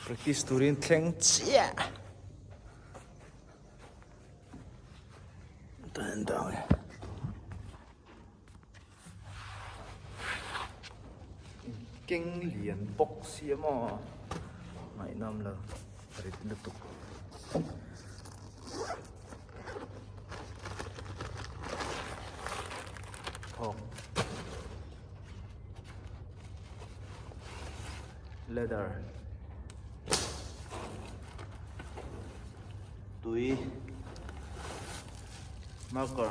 Practice turin thleng chiah. Tan dang e. Keng lian bawk sia maw ngaihnawm lo rit lutuk. Thawk leather tui marker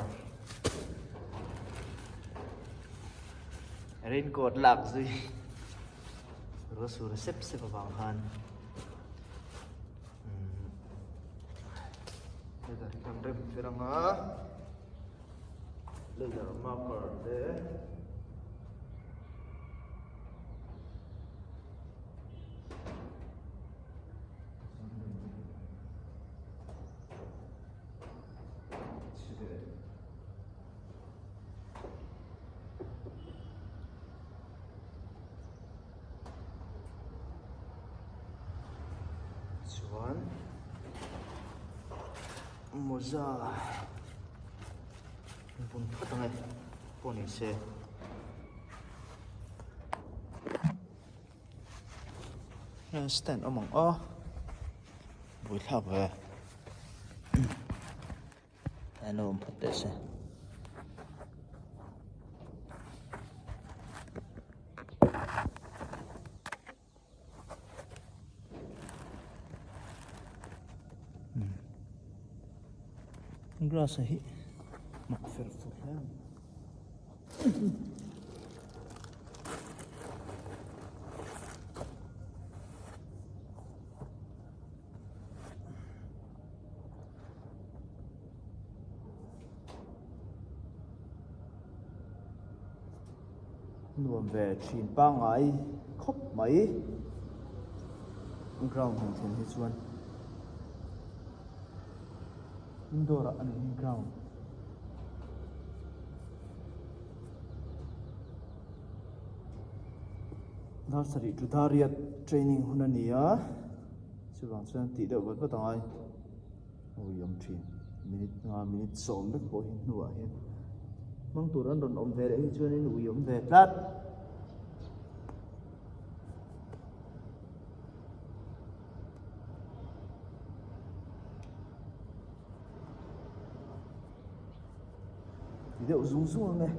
raincoat lak zui ruah sur sep sep avang khan umm leather hi kan rem fel anga leather marker te. Chuan mawza bun phawt ang e pawh ni se. Stand awm ang aw buaithlak ve. An awm phawt teh se. Grass hi mak fer fur hle a ni. Nuam ve thin pangngai khawp mai ground han thlen hi chuan indoor ah a ni hi ground. Dar sarih chu dar riat training hun a ni a. Chuvang chuan tih deuh vat vat a ngai ui awm thin minute nga minute sawm vek pawh hi hnuah hian hmang tur an rawn awm ve leh hi chuanin ui awm ve tlat. Ti deuh zung zung ang e.